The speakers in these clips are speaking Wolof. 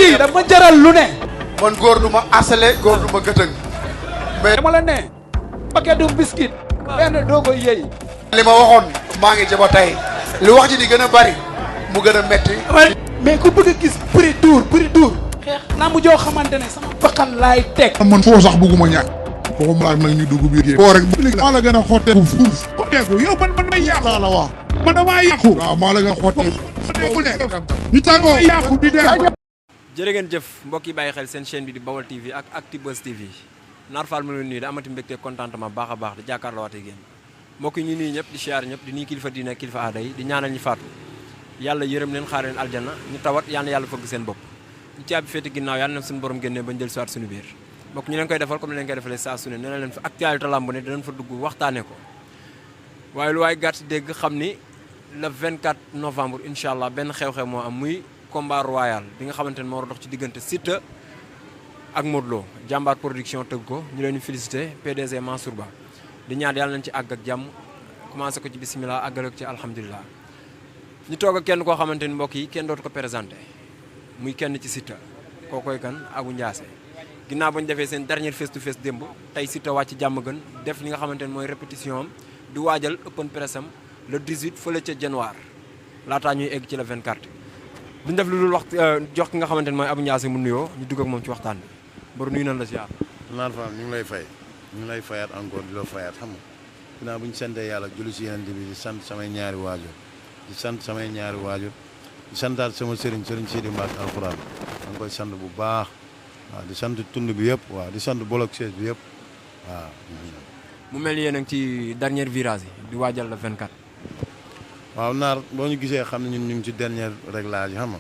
kii dama jaral lu ne. man góor du ma asale góor du ma gëtëng. mais dama la ne. paquet du biscuit. benn doo ko yëy. li ma waxoon maa ngi jaba tey. li wax ji di gën a bari mu gën a metti. mais ku bëgg a gis prix dur. xeex naa mu joo xamante ne sama bakkan laay teg. man foo sax bëgguma ñàkk. foo mu laaj nag ñu dugg biir foo rek maa la gën a xotteeku fuuf. xotteeku yow man may yàqu laa la wax. man damaa yàqu. waaw maa la gën a xotteeku ne. ñu tàggoo yàqu di dee. jërë ngeen jëf mbokk yi bàyyi xel seen chaîne bi di Baol TV ak Actubuzz TV Naar Fall mu leen nuyu da amati mbégte contentement baax a baax di jàkkaarloo waatee génn mbokk yi ñu nuyu ñëpp di siyaar ñëpp di nuyu kilifa diine kilifa aada yi di ñaanal ñi faatu yàlla yërëm leen xaar leen aljana ñu tawat yàlla fëgg seen bopp ñu caabi féete ginnaaw yàlla na suñu borom génnee bañ jël siwaat suñu biir mbokk ñu leen koy defal comme leen koy defalee saa su ne nee na leen fa actualité lamb ne dinañ fa dugg waxtaanee ko waaye lu waay gàtt dégg xam ni le 24 novembre incha allah benn xew-xew moo am muy combat royal bi nga xamante ne moo war a dox ci diggante Siteu ak Modou Lo jàmbaar production tëgg ko ñu leen di félicité PDG Mansour Ba di ñaan yàlla nañ ci àgg ak jàmm commencé ko ci bisimilah àggale ko ci alhamdulilah. ñu toog ak kenn koo xamante ni mbokk yi kenn dootu ko présenté muy kenn ci Siteu kookoy kan Abou Ndiassé ginnaaw ba ñu defee seen dernier face to face démb tey Siteu wàcc jàmm gën def li nga xamante ne mooy répétition am di waajal open press am le 18 fële ca janvier laataa ñuy egg ci le 24. duñ def lu dul wax jox ki nga xamante ne mooy Abou Ndiassé mu nuyoo ñu dugg ak moom ci waxtaan bi mbër nuyu nañ la si yàlla. Naar Fall ñu ngi lay fay ñu ngi lay fayaat encore di la fayaat xam nga ginnaaw bu ñu santee yàlla julli si yeneen bi di sant samay ñaari waajur di santaat sama sëriñ Sidi Mbacke alxuraan maa ngi koy sant bu baax waaw di sant tund bi yëpp waaw di sant bolok siège bi yëpp waaw. mu mel ni yéen a ngi ci dernier virage yi di waajal le 24. waaw Naar boo ñu gisee xam ne ñun ñu ngi ci dernier réglage yi xam nga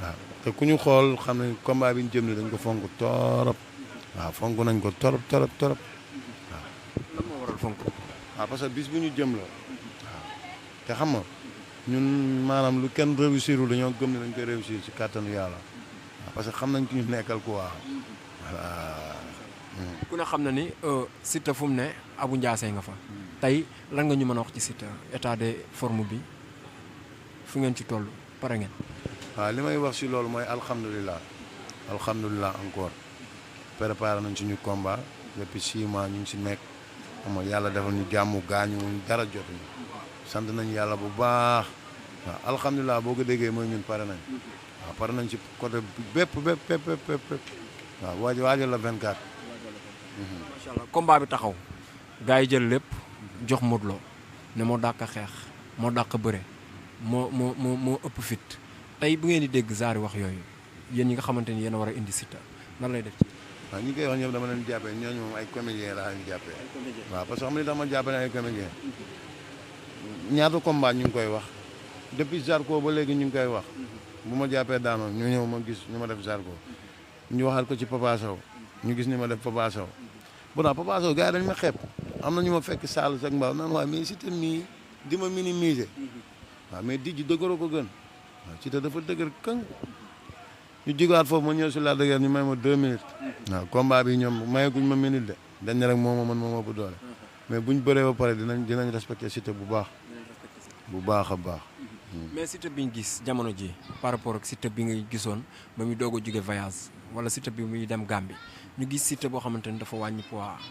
waaw te ku ñu xool xam ne combat bi ñu jëm ni dañ ko fonk torop waaw fonk nañ ko torop waaw. lan moo waral fonk. waaw parce que bis bu ñu jëm la waaw te xam nga ñun maanaam lu kenn réussirul dañoo gëm ne dañ koy réussir ci kàttanu yàlla waaw parce que xam nañ ki ñu nekkal quoi voilà. ku ne xam na ni Siteu fu mu ne Abou Ndiassé nga fa. tey lan nga ñu mën a wax ci Siteu état de forme bi fu ngeen ci toll pare ngeen. waaw li may wax si loolu mooy alhamdulilah encore préparé nañ suñu combat depuis 6 mois ñu ngi si nekk xam nga yàlla defal ñu jàmm gaañu dara jotuñu sant nañ yàlla bu baax waaw alhamdulilah boo ko déggee mooy ñun pare nañ waaw pare nañ si côté bépp waaw waajal la 24. macha allah combat bi taxaw gars yi jël lépp jox Modou Lo ne moo dàq xeex moo dàq bëre moo ëpp fit tey bu ngeen di dégg zaari wax yooyu yéen ñi nga xamante ni yéen a war a indi Siteu nan lay def ci. waaw ñi koy wax ñëpp dama leen jàppee ñooñu moom ay comédien laa leen jàppee waaw parce que xam nga li tax ma jàppee ay comédien ñaata combat ñu ngi koy wax depuis Zarko ba léegi ñu ngi koy wax bu ma jàppee daanoo ñu ñëw ma gis ñu ma def Zarko ñu waxal ko ci Papa Sow ñu gis ni ma def Papa Sow bu naa Papa Sow gars yi dañ ma xeeb am na ñu ma fekk Sall sax mbaaw naan waaye mais Siteu mii di ma minimiser waaw mais dijj dëgëroo ko gën waaw Siteu dafa dëgër këng ñu jigaat foofu ma ñëw si la dëgër ñu may ma 2 minutes waaw combat bi ñoom mayeguñ ma minute de dañ ne rek moo ma mën moo ma ëpp doole mais buñ bëree ba pare dinañ respecté Siteu bu baax a baax. mais Siteu bi ñu gis jamono ji par rapport ak Siteu bi nga gisoon ba muy doog a jóge voyage wala Siteu bi muy dem Gambie ñu gis Siteu boo xamante ni dafa wàññi poids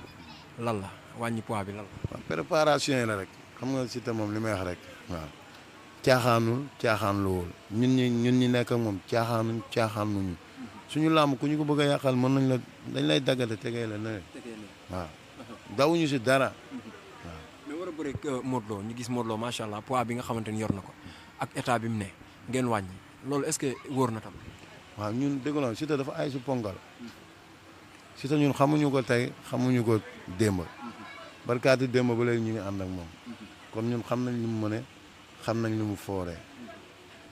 lan la wàññi poids bi lan la. waaw préparation yi la rek xam nga Siteu moom li may wax rek waaw caaxaanluwul ñun ñi nekk ak moom caaxaanuñu suñu làmb ku ñu ko bëgg a yàqal mën nañ la dañ lay daggate tegee la ne waaw dawuñu si dara waaw. mais war a bëre Modou Lo ñu gis Modou Lo macha allah poids bi nga xamante ni yor na ko ak état bi mu ne ngeen wàññi loolu est-ce que wóor na tam. waaw ñun dégg nga Siteu dafa ay si ponkal Siteu ñun xamuñu ko tey xamuñu ko démb barkaati démb ba léegi ñu ngi ànd ak moom kon ñun xam nañ li mu mëne xam nañ li mu fooree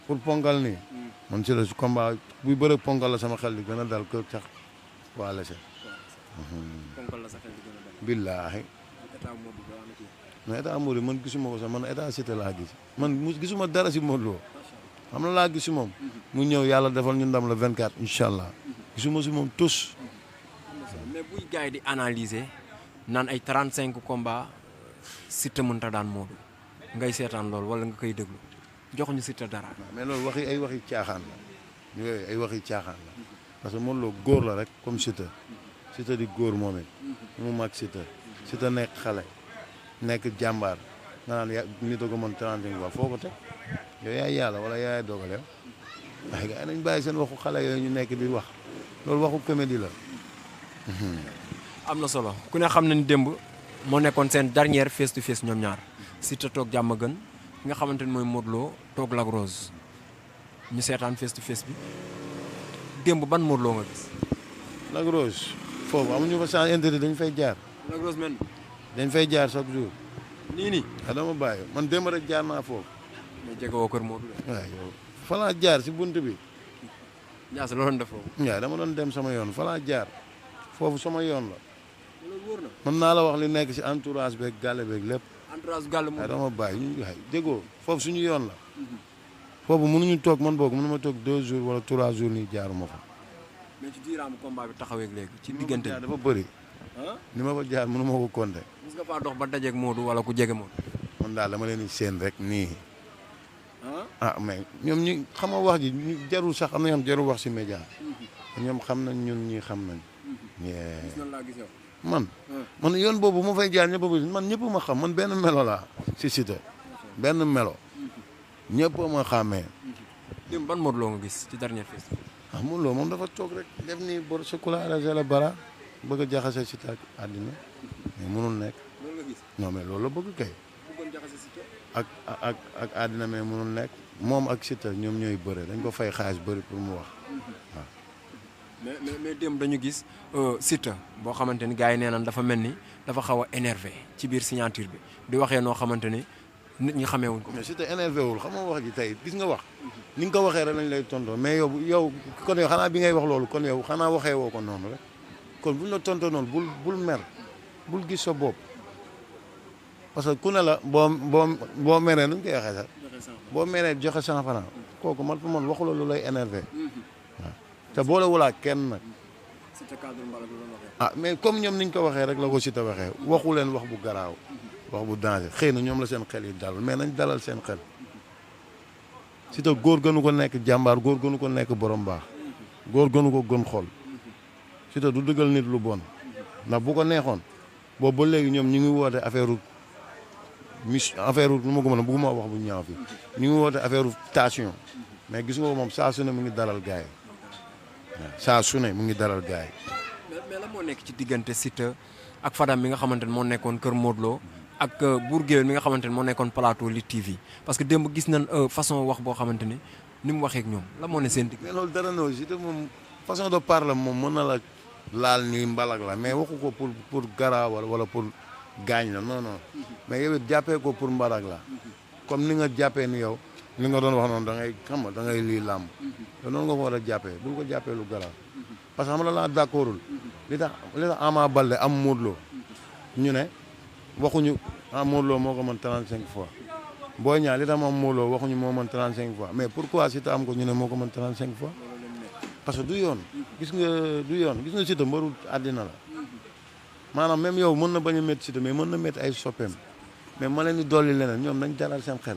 pour ponkal nii man Siteu su combat buy bëre ponkal la sama xel di gën a dal kër sax waa lese. ponkal la sa xel di gën a dal. billaahi. non état Modou man gisuma ko sax man état Siteu laa gis man gisuma dara si Modou Lo xam na laa gis si moom mu ñëw yàlla defal ñu ndam la 24 incha allah gisuma si moom tous. mais buy gars yi di analyser naan ay 35 combats Siteu mënta daan Modou ngay seetaan loolu wala nga koy déglu joxuñu Siteu dara. mais loolu waxi caaxaan la yooyu ay waxi caaxaan la parce que Modou Lo góor la rek comme Siteu di góor moom it mu mag Siteu nekk xale nekk jàmbaar nga naan nit a ko mën 35 fois foo ko teg yow yaay yàlla wala yaay dogal yow waaye gars yi nañ bàyyi seen waxu xale yooyu ñu nekk di wax loolu waxu comédie la. am na solo ku ne xam na ni démb moo nekkoon seen dernière face to face ñoom ñaar Siteu toog jàmm gën ki nga xamante ni mooy Modou Lo toog Lac Rose ñu seetaan face to face bi démb ban Modou Lo nga gis. Lac Rose foofu amuñu fa sens interdit dañ fay jaar. Lac Rose men dañ fay jaar chaque jour. nii. dama bàyyi man démb rek jaar naa foofu. mais jege woo kër Modou Lo. waaw yow fa laa jaar si bunt bi. ñaata la doon def foofu. waaw dama doon dem sama yoon fa laa jaar foofu sama yoon la. loolu wóor na. mën naa la wax li nekk si entourage beeg gàlle beeg lépp. entourage gàlle moom. dama bàyyi ñu déggoo foofu suñu yoon la. foofu mënuñu toog man boog mënuma toog 2 jours wala 3 jours nii jaaruma fa. mais ci diiraamu combat bi taxawee léegi. ci diggante bi dafa bëri. ni ma fa jaar mënuma ko compter. mos nga faa dox ba dajeeg Modou wala ku jege Modou. man daal dama leen di seen rek nii. mais ñoom ñi xam nga wax ji ñu jarul sax am na ñoom jarul wax si média. ñoom xam nañ ñun ñii xam nañ. gis nañ laa gis yow. man yoon boobu ma fay jaar ñëpp man ñëpp ma xam man benn melo laa si Siteu benn melo ñëpp ma xàmmee. démb ban Modou Lo nga gis ci dernière phase. Modou Lo moom dafa toog rek def nii bor sécularisé la bara bëgg a jaxase Siteu ak àddina mais mënul nekk. loolu nga gis. non mais loolu la bëgg kay. bëggoon jaxase Siteu. ak àddina mais mënul nekk moom ak Siteu ñoom ñooy bëre dañ ko fay xaalis bëri pour mu wax waaw. mais démb dañu gis Siteu boo xamante ni gars yi nee nañ dafa mel ni dafa xaw a énervé ci biir signature bi di waxee noo xamante ni nit ñi xamee wuñ ko. mais Siteu énervé wul xam nga wax ji tey gis nga wax ni nga ko waxee rek lañ lay tontoo mais yow kon yow xanaa bi ngay wax loolu kon yow xanaa waxee woo ko noonu rek kon buñ la tontoo noonu bul mer bul gis sa bopp parce que ku ne la boo meree nu ñu koy waxee sax boo meree joxe 100 francs kooku man pour man waxu la lu lay énervé waaw te boole wulaa kenn nag mais comme ñoom niñ ko waxee rek la ko Siteu waxee waxu leen wax bu garaaw wax bu danger xëy na ñoom la seen xel yi dal mais nañ dalal seen xel Siteu góor gënu ko nekk jàmbaar góor gënu ko nekk borom baax góor gënu ko gën xol Siteu du dëggal nit lu bon ndax bu ko neexoon boobu ba léegi ñoom ñu ngi woote affaire nu ma ko mën a bëgguma wax bu ñaaw fi ñu ngi woote affaire tension mais gis nga ko moom saa su ne mu ngi dalal gaay yi saa su ne mu ngi dalal gaay yi. mais la moo nekk ci diggante Siteu ak Fadam mi nga xamante ne moo nekkoon kër Modou Lo ak Bour Gueweul mi nga xamante ne moo nekkoon plateau Lutte TV parce que démb gis nañ façon wax boo xamante ni mu waxee ak ñoom la moo ne seen digg. mais loolu dara no Siteu moom façon de parler moom mën na la laal nii mbalak la mais waxu ko pour garaawal wala pour gaañ la non non mais yow it jàppee ko pour mbalak la comme ni nga jàppee ni yow li nga doon wax noonu da ngay xam nga da ngay lii làmb te noonu nga ko war a jàppee bul ko jàppee lu garaaw parce que xam nga laa d'accordul li tax Ama Baldé am Modou Lo ñu ne waxuñu Modou Lo moo ko mën 35 fois Boy Niang li tax am Modou Lo waxuñu moo mën 35 fois mais pourquoi Siteu am ko ñu ne moo ko mën 35 fois parce que du yoon gis nga Siteu mbaru àddina la maanaam même yow mën na bañ a métti Siteu mais mën na métti ay soppeem mais ma leen di dolli leneen ñoom nañ dalal seen xel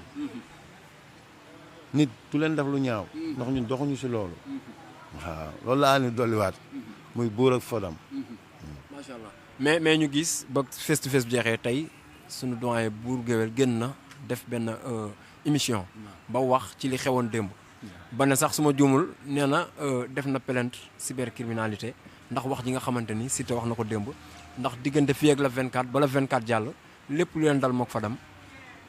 nit du leen def lu ñaaw ndax ñun doxuñu si loolu waaw loolu laa ni dolliwaat muy Bour ak Fadam. macha allah mais ñu gis ba face to face bi jeexee tey suñu doyen Bour Gueweul génn na def benn émission ba wax ci li xewoon démb ba ne sax su ma juumul nee na def na plainte cybercriminalité ndax wax ji nga xamante ni Siteu wax na ko démb ndax diggante fii ak la 24 ba la 24 jàll lépp lu leen dal mook Fadam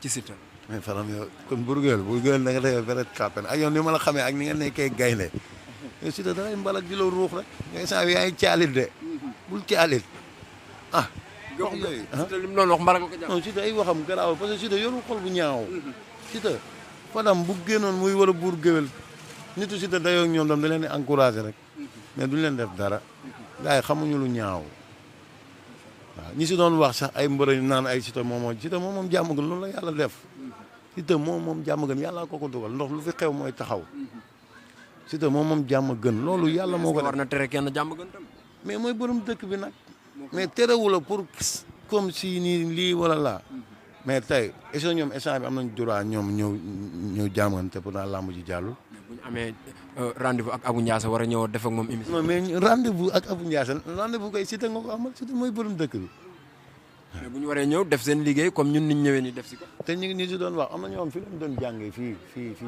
ci Siteu. mais Fadam yow kon Bour Gueweul na nga defee peut-être kàppen ak yow ni ma la xamee ak ni nga nekkee gaynde yow Siteu dangay mbalak di la ruux rek ngay saa yaa ngi caalit de bul caalit ah. wax yooyu Siteu li mu doon wax mbalak nga ko jàpp. non Siteu ay waxam garaaw parce que Siteu yoru xol bu ñaaw. Siteu Fadam bu génnoon muy war a Bour Gueweul nitu Siteu dayoo ak ñoom tam da leen di encouragé rek mais duñ leen def dara gars yi xamuñu lu ñaaw waaw ñi si doon wax sax ay mbërë naan ay Siteu moom jàmm gën loolu la yàlla def Siteu moom jàmm gën yàlla ko dugal ndox lu fi xew mooy taxaw Siteu moom jàmm gën loolu yàlla moo ko def war na tere kenn jàmm gën tam. mais mooy borom dëkk bi nag mais terewu la pour comme si nii lii wala laa mais tey est-ce que ñoom instant bi am nañ droit ñoom ñëw jàmm gën te pourtant làmb ji jàllul. bu ñu amee rendez-vous ak Abou Ndiassé war a ñëw def ak moom émission. non mais rendez-vous ak Abou Ndiassé rendez-vous koy Siteu nga ko amal Siteu mooy borom dëkk bi. mais bu ñu waree ñëw def seen liggéey comme ñun niñ ñëwee ni def si ko. te ñu ngi si doon wax am na ñoo xam fi lañ doon jàngee fii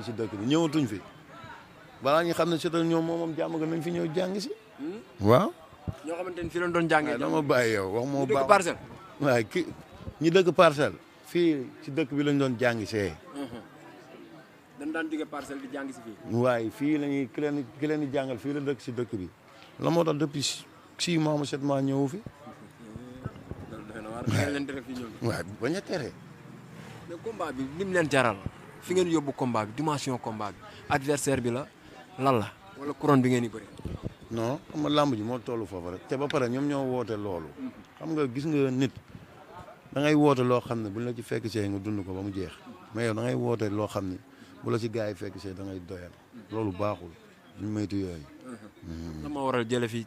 si dëkk bi ñëwatuñ fi balaa ñu xam ne Siteu ñoom moom jàmm nga nañ fi ñëw jàng si. waaw. ñoo xamante ni fi lañ doon jàngee. dama bàyyi yow wax moo baax dëkk parcelle. waaw ñi dëkk parcelle fii si dëkk bi lañ doon jàng see. dañ daan jóge parcelle di jàng si fii. waaye fii la ñuy ki leen di jàngal fii la dëkk si dëkk bi la moo tax depuis 6 mois 7 mois ñëwu fi. waaw bañ a tere. mais combat bi lim leen jaral fi ngeen yóbbu combat bi dimension combat bi adversaire bi la lan la wala couronne bi ngeen di bëri. non xam nga làmb ji moo toll foofu rek te ba pare ñoom ñoo woote loolu. xam nga gis nga nit da ngay woote loo xam ne buñ la ci fekk see nga dund ko ba mu jeex mais yow da ngay woote loo xam ne bu la ci gars yi fekk see da ngay doyal loolu baaxul ñu moytu yooyu. lan moo waral jële fi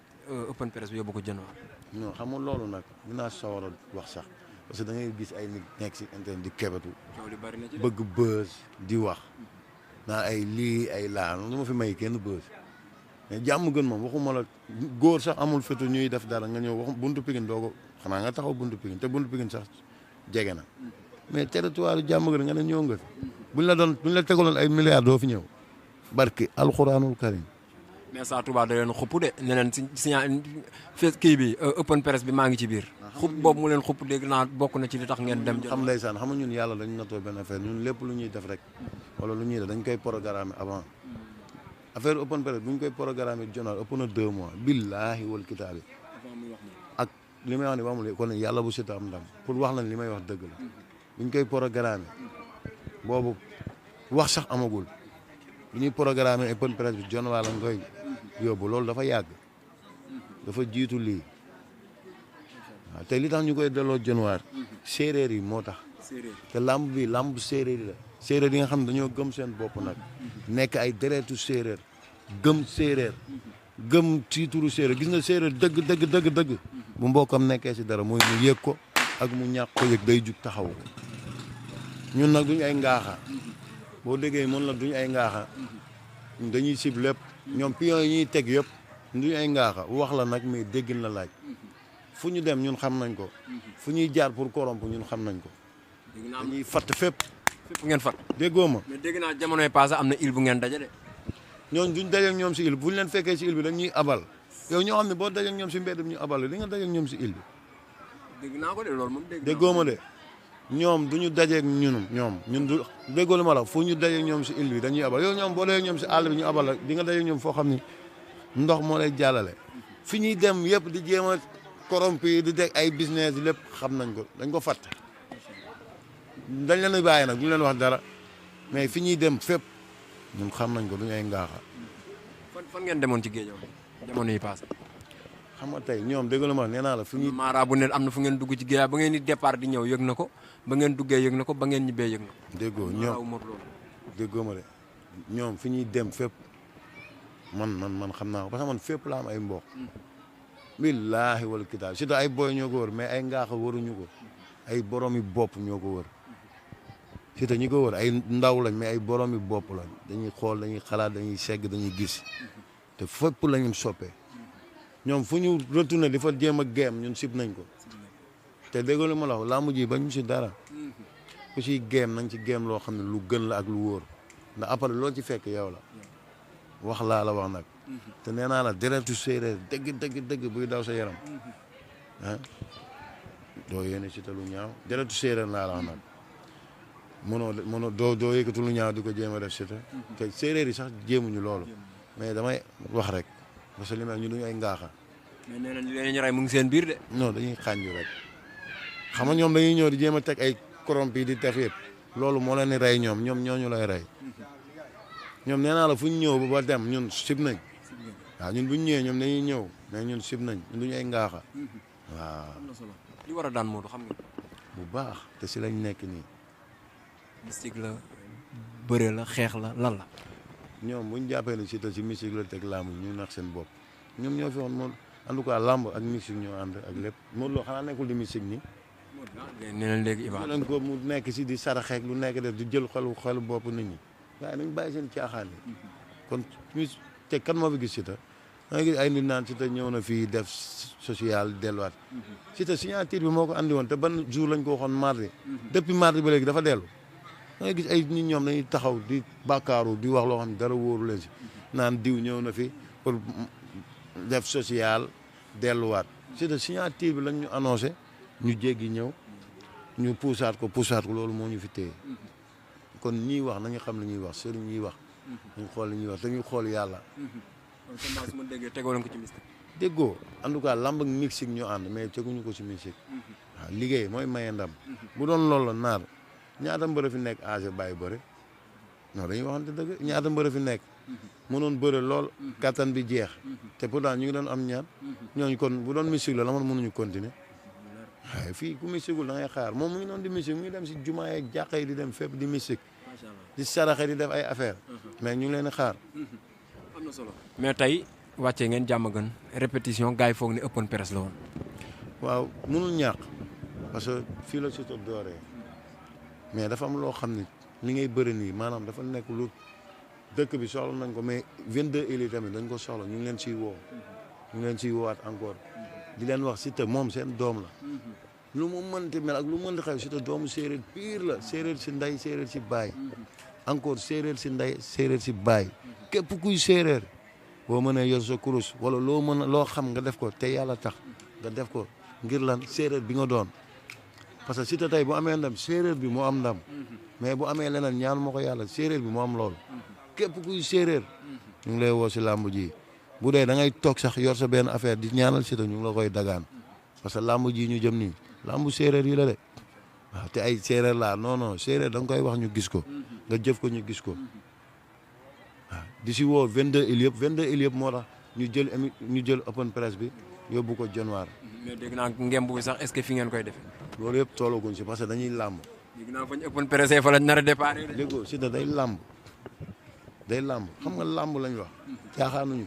open press bi yóbbu ko Januar. non xam nga loolu nag dinaa sawar a wax sax parce que da ngay gis ay nit nekk si internet di kebetu bëgg buzz di wax naa ay lii ay laa lu ma fi may kenn buzz mais jàmm gën moom waxuma la góor sax amul fetu ñuy def dara nga ñëw wax buntu Pikine doo ko xanaa nga taxaw buntu Pikine te buntu Pikine sax jege na mais territoire jàmm gën nga ne ñëw nga fi buñ la tegaloon ay milliards doo fi ñëw barki alxuraanul karim. mais saa Touba da leen xupp de ne leen si kii bi open press bi maa ngi ci biir. xupp boobu mu leen xupp dégg naa bokk na ci li tax ngeen dem. xam ndeysaan xam nga ñun yàlla dañu natoo benn affaire ñun lépp lu ñuy def rek wala lu ñuy def dañ koy programmer avant affaire open press bu ñu koy programmer Januar ëpp na 2 mois billaahi wal kitaabi ak li may wax ne ba mu kon yàlla bu Siteu am ndam pour wax lan li may wax dëgg la bu ñu koy programmer boobu wax sax amagul bu ñuy programmer open press bi Januar lañ koy yóbbu loolu dafa yàgg dafa jiitu lii waaw te li tax ñu koy delloo Januar séeréer yi moo tax te lamb bi lamb séeréer yi la séeréer yi nga xam ne dañoo gëm seen bopp nag nekk ay deretu séeréer gëm séeréer gëm ci turu séeréer gis nga séeréer dëgg bu mbokkam nekkee si dara mooy mu yëg ko ak mu ñàkk ko yëg day jug taxaw ko ñun nag duñu ay ngaaxa boo déggee mën la duñu ay ngaaxa dañuy sib lépp ñoom pion yi ñuy teg yëpp duñu ay ngaaxa wax la nag mais déggin la laaj fu ñu dem ñun xam nañ ko fu ñuy jaar pour corrompre ñun xam nañ ko dañuy fatt fépp ngeen fat déggoo ma mais dégg naa jamonoy passé am na île bu ngeen daje de ñooñ duñ dajeek ñoom si île bu ñu leen fekkee si île bi dañuy abal yow ñoo xam ne boo dajeek ñoom si mbedd bi ñu abal di nga dajeek ñoom si île bi dégg naa ko de loolu moom déggoo ma de ñoom duñu dajeek ñun du déggoo lu ma la fu ñu dajeek ñoom si île bi dañuy abal yow ñoom boo dajeek ñoom si àll bi ñu abal la di nga dajeek ñoom foo xam ni ndox moo lay jàllale fi ñuy dem yëpp di jéem a corrompu di teg ay business lépp xam nañ ko dañ ko fatt dañ leen bàyyi nag duñu leen wax dara mais fi ñuy dem fépp ñun xam nañ ko duñu ay ngaaxa fan ngeen demoon ci géej jamono yi passé xam nga tey ñoom dégg ma nee naa la fu ñuy Mara bu ne am na fu ngeen dugg ci géej ba ngeen di départ di ñëw yëg na ko ba ngeen duggee yëg na ko ba ngeen ñibbee yëg na ko déggoo ñoom déggoo ma de ñoom fi ñuy dem fépp man xam naa ko parce que man fépp la am ay mbokk billaahi wal kitaab surtout ay boy ñoo ko wër mais ay ngaaxa waruñu ko ay boromi bopp ñoo ko wër surtout ñi ko wër ay ndaw lañ mais ay boromi bopp lañ dañuy xool dañuy xalaat dañuy segg dañuy gis te fépp la ñu soppee ñoom fu ñu retourné di fa jéem a géem ñun sib nañ ko te dégg lu ma la wax làmb ji ba ñu si dara ku siy géem nañ ci géem loo xam ne lu gën la ak lu wóor ndax après loolu ci fekk yow la wax laa la wax nag te nee naa la deretu séeréer dëgg buy daw sa yaram ah doo yéene si te lu ñaaw deretu séeréer laa la wax nag mënoo doo yëkkatu lu ñaaw di ko jéem a def si te séeréer yi sax jéemuñu loolu mais damay wax rek parce que li ñu duñu ay ngaaxa. mais nee nañ li ñu rey mu ngi seen biir de. non dañuy xànju rek xam nga ñoom dañuy ñëw di jéem a teg ay corrompu di def yëpp loolu moo leen di rey ñoom ñooñu lay rey ñoom nee naa la fu ñu ñëw ba dem ñun sib nañ waaw ñun bu ñu ñëwee ñoom dañuy ñëw mais ñun sib nañ ñun duñu ay ngaaxa waaw. am na solo li war a daan Modou xam nga. bu baax te si lañ nekk nii. mystique la bëre la xeex la lan la. ñoom bu ñu jàppee ne Siteu si mystique la teg làmb ñu nax seen bopp ñoom ñoo fi woon moom en tout cas làmb ak mystique ñoo ànd ak lépp Modou Lo xanaa nekkul di mystique nii. nee nañ léegi Iba. leen ko mu nekk si di saraxeek lu nekk def di jël xelu bopp nit ñi waaye nañ bàyyi seen caaxaan yi kon te kan moo fi gis Siteu da nga gis ay nit naan Siteu ñëw na fii def social delluwaat Siteu signature bi moo ko andi woon te ban jour lañ ko waxoon mardi depuis mardi ba léegi dafa dellu da nga gis ay nit ñoom dañuy taxaw di bàkkaaru di wax loo xam ne dara wóoru leen si naan diw ñëw na fi pour def social delluwaat Siteu signature bi lañ ñu annoncé ñu jéggi ñëw ñu puusaat ko loolu moo ñu fi téye kon ñiy wax nañu xam li ñuy wax sëriñ ñuy wax ñu xool li ñuy wax dañuy xool yàlla. kon combat su ma déggee tegoo leen ko ci mystique. déggoo en tout cas lamb ak mystique ñu ànd mais teguñu ko ci mystique. waaw liggéey mooy maye ndam. bu doon loolu la naar ñaata mbër fi nekk âgé bàyyi bëre non dañuy waxante dëgg ñaata mbër fi nekk. mënoon bëre lool. kattan bi jeex. te pourtant ñu ngi doon am ñaar. ñooñu kon bu doon mystique la man mënuñu continuer. waaye fii ku mystique da ngay xaar moom mu ngi noonu di mystique mu ngi dem si jumaa yeeg jàkka yi di dem fépp di mystique. di saraxe di def ay affaire mais ñu ngi leen di xaar. am na solo mais tey wàccee ngeen jàmm gën répétition gars yi foog ni open press la woon. waaw mënul ñàkk parce que fii la Siteu dooree mais dafa am loo xam ne li ngay bëri nii maanaam dafa nekk lu dëkk bi soxla nañ ko mais 22 îles tamit dañ ko soxla ñu ngi leen ciy woo. ñu ngi leen ciy woowaat encore di leen wax Siteu moom seen doom la. lu mu mënti mel ak lu mu mënti xew Siteu doomu séeréer pire la séeréer si ndey séeréer si baay encore séeréer si ndey séeréer si baay képp kuy séeréer boo mënee yor sa kurus wala loo xam nga def ko te yàlla tax nga def ko ngir lan séeréer bi nga doon parce que Siteu tey bu amee ndam séeréer bi moo am ndam mais bu amee leneen ñaanu ma ko yàlla séeréer bi moo am loolu képp kuy séeréer ñu ngi lay woo si làmb ji bu dee da ngay toog sax yor sa benn affaire di ñaanal Siteu ñu ngi la koy dagaan parce que làmb ji ñu jëm nii lambu séeréer yi la de waaw te ay séeréer laa non séeréer da nga koy wax ñu gis ko nga jëf ko ñu gis ko waaw di si woo 22 îles yëpp moo tax ñu jël open press bi yóbbu ko januar. mais dégg naa ngemb bi sax est-ce que fi ngeen koy defee. loolu yëpp toolaguñ si parce que dañuy làmb. dégg naa fa ñu open press fa lañ nar a départ. déggoo si day làmb xam nga làmb lañ wax. caaxaanuñu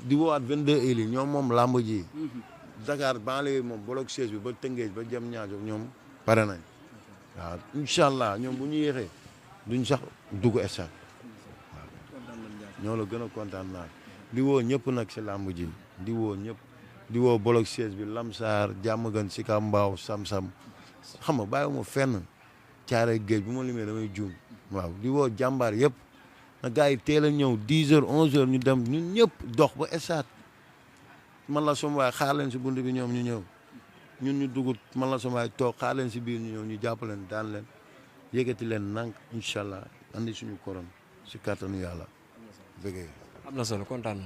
di woowaat 22 îles yi ñoom moom làmb ji. Dakar banlieue moom bloc 16 bi ba Tëngéej ba jëm ñaajo ñoom pare nañ waaw incha allah ñoom bu ñu yéexee duñ sax dugg stade waaw ñoo la gën a kontaan naa di woo ñëpp nag si làmb ji di woo ñëpp di woo bloc 16 bi Lamsaar Diamaguène Sicap Mbao Sam-Sam xam nga bàyyiwuma fenn Caaroy Géej bu ma limee damay juum waaw di woo jàmbaar yëpp na gars yi teel a ñëw 10 heures 11 heures ñu dem ñun ñëpp dox ba stade man la sama waay xaar leen si bunt bi ñoom ñu ñëw ñun ñu dugg man la sama waay toog xaar leen si biir ñu ñëw ñu jàpp leen daan leen yëkkati leen nank incha allah andi suñu koron si kàttanu yàlla bëggee. am na solo kontaan na.